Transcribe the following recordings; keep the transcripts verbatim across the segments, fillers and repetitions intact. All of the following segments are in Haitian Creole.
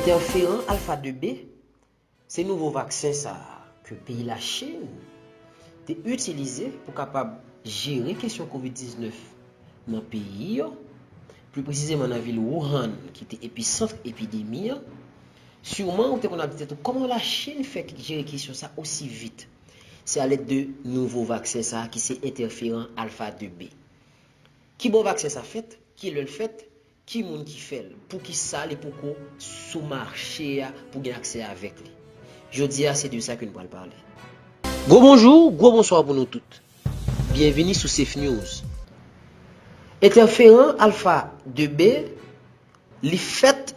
Entèferan alfa de B se nouvo vaksen sa a ke peyi Lachin te itilize pou kapab jere kesyon kovid diznèf nan peyi yo, pli presizeman nan vil Wuhan ki te episant epidemi an. Siman ou te konn ap di tèt ou kòman Lachin fè jere kesyon sa osi vit. Se alèd de nouvo vaksen sa a ki se entèferan alfa de B. Kibò vaksen sa fèt? Kilè l fèt? Ki moun ki fè l? Poukisa li poko sou mache a pou gen aksè avèk li? Jodi a se de sa ke nou pral pale. Gwo bonjou, gwo bonswa pou nou tout. Byenvini sou Safe News. Entèferan alfa de B li fèt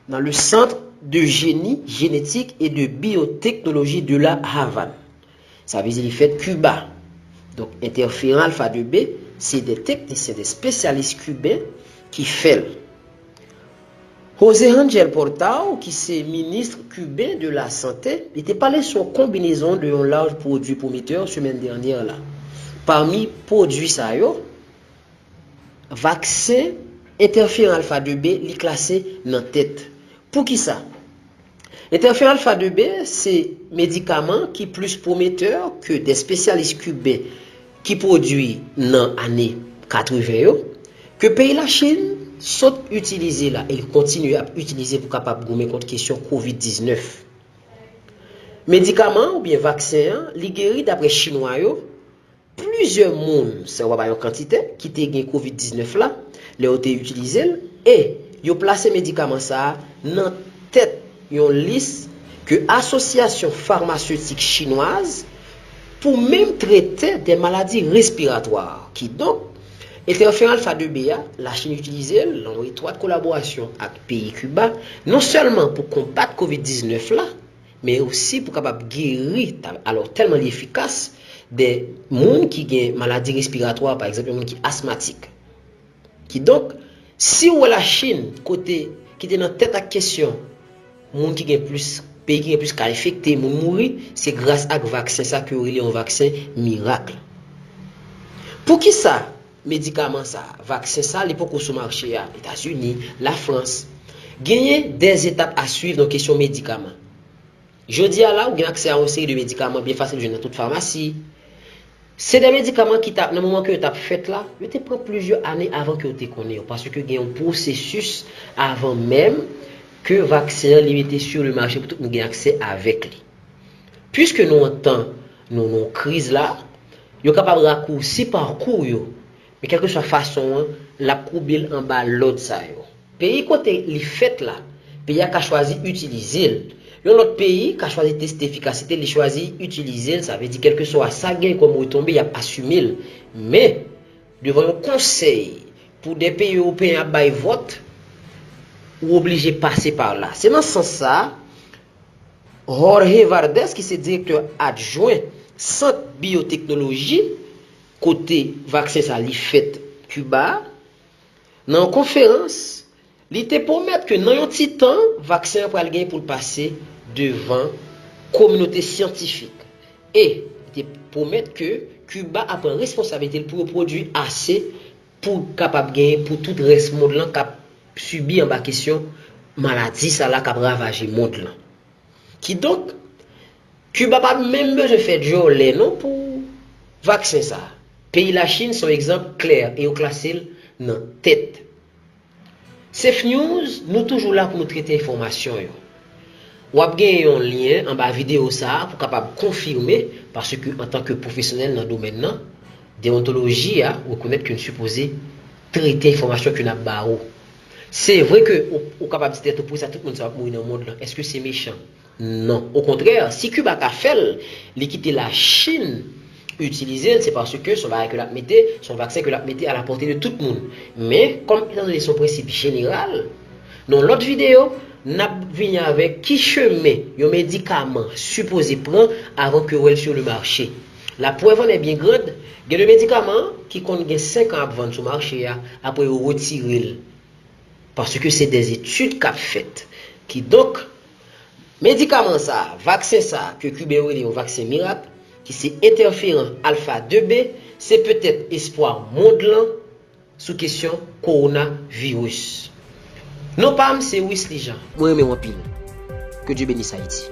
nan le Centre de Génie Génétique et de Biotechnologie de La Havane. Sa vle di li fèt Kiba. Donk, entèferan alfa de B se de teknisyen, de espesyalis kiben ki fè l. José Ángel Portal, ki se minis kiben de la sante, li te pale sou yon konbinezon de yon laj pwodui pwometè semèn dènyè la. Pami pwodui sa yo, vaksen entèferan alfa de B li klase nan tèt. Poukisa? Entèferan alfa de B se medikaman ki plis pwometè ke de espesyalis kiben ki pwodui nan ane katreven yo, ke peyi Lachin sot itilize la e l kontinye ap itilize pou kapab goumen kont kesyon kovid diznèf. Medikaman oubyen vaksen an, li geri, dapre Chinwa yo, plizyè moun, sa yo pa ba yo kantite, ki te gen kovid diznèf la, lè yo te itilize l, e yo plase medikaman sa a nan tèt yon lis ke Asosyasyon Famasetik Chinwaz pou menm trete de maladi respiratwa. Kidonk, entèferan alfa de B a, Lachin itilize l nan yon etwat kolaborasyon ak peyi Kiba, non sèlman pou konbat kovid diznèf la, men osi pou kapab geri, ta- alò tèlman li efikas, de moun ki gen maladi respiratwa, pa egzanp, yon moun ki asmatik. Kidonk, si w wè Lachin, kote ki te nan tèt ak kesyon moun ki gen plis, peyi ki gen plis ka enfekte, moun mouri, se gras ak vaksen sa ke yo rele yon vaksen mirak. Poukisa medikaman sa, vaksen sa, li poko sou mache a? Etazini, Lafrans, genyen de etap a swiv nan kesyon medikaman. Jodi a la, ou gen aksè a yon seri de medikaman byen fasil jwenn nan tout famasi. Se de medikaman ki t ap, nan moman ke yo t ap fèt la, yo te pran plizyè ane avan ke yo te konnen yo, paske gen yon pwosesis avan menm ke vaksen an li mete sur le marché pou tout moun gen aksè avèk li. Piske nou an tan nou nan yon kriz la, yo kapab rakousi pakou yo, men kèlkeswa fason an, l ap koube l anba lòd sa yo. Peyi kote li fèt la, peyi a ka chwazi itilize l. Yon lòt peyi ka chwazi teste efikasite l, li chwazi itilize l, sa vle di kèlkeswa sa gen kòm retonbe, y ap asime l. Men, devan yon konsèy pou de peyi ewopeyen ap bay vòt, ou oblije pase pa la. Se nan sans sa a, Jorge Vardés, ki se direktè adjwen Sant Biyoteknoloji, kote vaksen sa li fèt Kiba a, nan yon konferans, li te pwomèt ke nan yon ti tan, vaksen an pral gen pou l pase devan kominote syantifik. E li te pwomèt ke Kiba ap pran responsablite l pou yo pwodui ase pou kapab genyen pou tout rès mond lan k ap sibi anba kesyon maladi sa la k ap ravaje mond lan. Kidonk, Kiba pa menm bezwen fè djòlè non pou vaksen sa. Peyi Lachin se yon egzanp klè e yo klase l nan tèt. Safe News, nou toujou la pou nou trete enfòmasyon yo. W ap gen yon lyen anba videyo sa a pou kapab konfime, paske antanke pwofesyonèl nan domèn nan, deyontoloji a rekonèt ke n sipoze trete enfòmasyon ke n ap ba ou. Se vre ke ou, ou kapab di tèt ou, poukisa tout moun sa ap mouri nan mond lan? Èske se mechan? Non. Okontrè, si Kiba ka fè l, li kite Lachin itilize l, se paske se yon bagay ke l ap mete, se yon vaksen ke l ap mete a la pòte de tout moun. Men, kòm etandone se yon prensip jeneral, nan yon lòt videyo, n ap vini avèk ki chemen yon medikaman sipoze pran avan ke w wè l sur le marché. La preuve en est bien grande, gen de medikaman ki konn gen senk an ap vann sou mache a, apre yo retire l. Paske se de etid k ap fèt. Kidonk, medikaman sa, vaksen sa, ke Kiben yo rele yon vaksen mirak, ki se entèferan alfa de B, se petèt espwa mond lan sou kesyon kowonaviris. Non pa m se Wisly Jean. Mwen renmen w anpil. Que Dieu bénisse Haïti.